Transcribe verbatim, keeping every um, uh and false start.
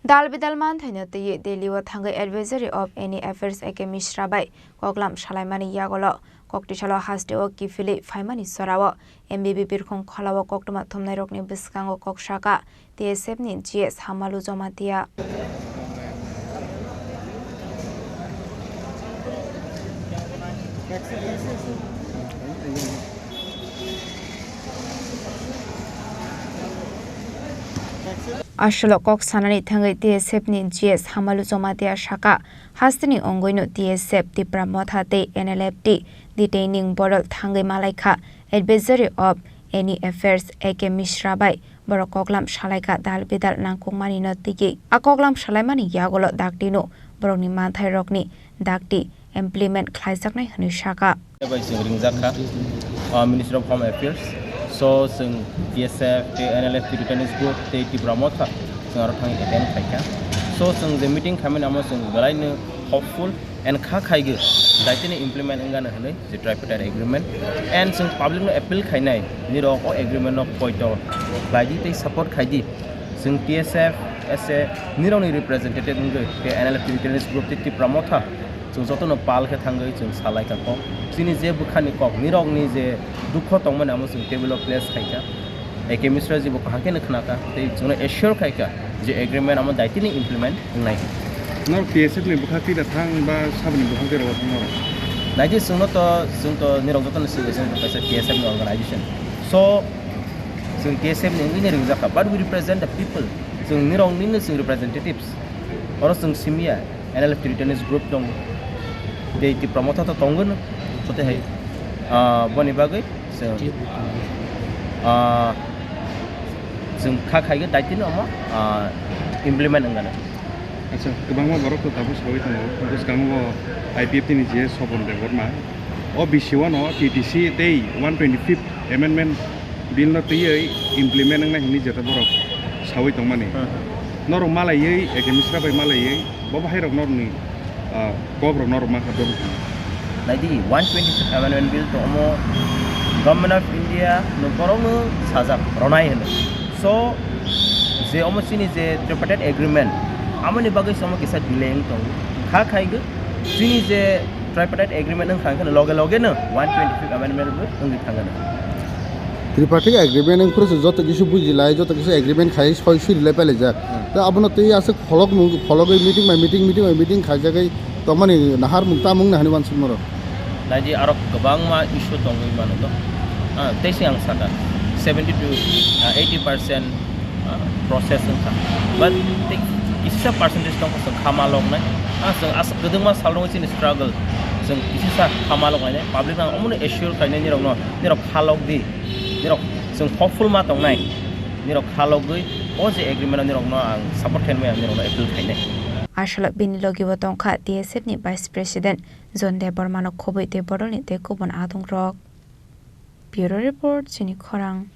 Dal bidal manthaino twiwi Delhi o thangwi Advisory of Any Affairs A K Mishra bai koklam salaimani yagulo koktisalo hasteo kiphilwi phaimani jorao M B B birkhong kholao koktwma thumnairokni bwskango kok saka T S F ni G S Hamalu Jamatia. Aswk kok sanani thangwi T S F ni G S Hamalu Jamatia saka, hasteni ongwino T S F Tipra Motha tei N L F T detaining borok thangwi malaikha Advisory of Any Affairs A K Mishra bai borok koklam salaikha dal bidal nangkukmanino twiwi. A koklam salaimani yagulo daktino borokni manthairokni dakti implement khlaijaknai hwnwi saka. Bai chwng ringjak kha, ah, Ministry of Home Affairs. So, chwng T S F tei N L F T returnees group tei Tipra Motha chwng aro thangwi attend khaikha. So, chwng je meeting khaimani amo chwng belaino hopeful and kha khaigo daitini implement wngano hwnwi je tripartite agreement. And chwng public no appeal khainai, nirok o agreement no poito khlaidi tei support khaidi. Chwng T S F, S A, nirokni representative wngwi tei N L F T returnees group tei Tipra Motha, chwng jotono pal khe thangwi chwng salaikha kok. Chini je bwkhani kok, nirokni je dukho tongmani amo chwng table o place khaikha. A K Mishra jibo kaham kheno khnakha tei chwngno assure khaikha je agreement amo daitini implement wngnai. Norok T S F ni bwkha twi da thang ba saboni bwkha twi rw thang norok? Naidi chwngno to, chwng to nirok jotono swngwi chwng kaisa T S F ni organization. So, chwng T S F ni wngwi ringjakha, but we represent the people. Chwng nirok nini chwng representatives. Oro chwng simiya, N L F T returnees group tongo. Tei Tipra Motha to tongo no, joto hai. Ah, boni bagwi chwng, ah, chwng kha khaigwi daitino omo, ah, implement wngano. Acha, kwbangma borok to tabuk sawi tongo. Bwskango I P F T ni G S Sopon Debbarma. O B C one o T T C tei one twenty-fifth amendment bill no twiwi implement wngna hwnwi jeta borok sawi tongmani. Hmm. Norok malaiwi, A K Mishra bai malaiwi, bo bahai rok norokni, ah, kok rok norok ma kha dong. Naidi, one twenty-fifth amendment bill to omo Government of India no borok no sajak ronai hwnwi. So, je omo chini je tripartite agreement, amoni bagwi se omo kisa delay wng tongo. Kha khaigwi chini je tripartite agreement wng kha, loge loge no one twenty-fifth amendment bo wngwi thangano. Tripartite agreement wng phuru se joto kisa buji lai, joto kisa agreement khai soi suri lai pele jak. Hmm. Ta abono tei aswk pholok nung, phologwi meeting by meeting, meeting by meeting khaijagwi tongmani nahar mung tamung nahani wansuk norok. Naidi aro kwbangma issue tongwi mano to. Ah, tei se ang sakha seventy to eighty percent ah, process wngkha. But tei kisa percentage tongkha chwng kha ma loknai. Ah, chwng aswk kwdwngma salrogwi chini struggle. Chwng kisa kha ma loknai. Public no omono assure khainai nirokno, nirok kha lok di. Nirok chwng hopeful ma tongnai. Nirok kha logwi o je agreement o nirokno ang support khainai, ang nirokno appeal khainai. Aswk bini logi bo tongkha T S F ni Vice President John Debbarma no khobwi tei bodolni tei kubun adongrok. Bureau Report, Chini Khorang.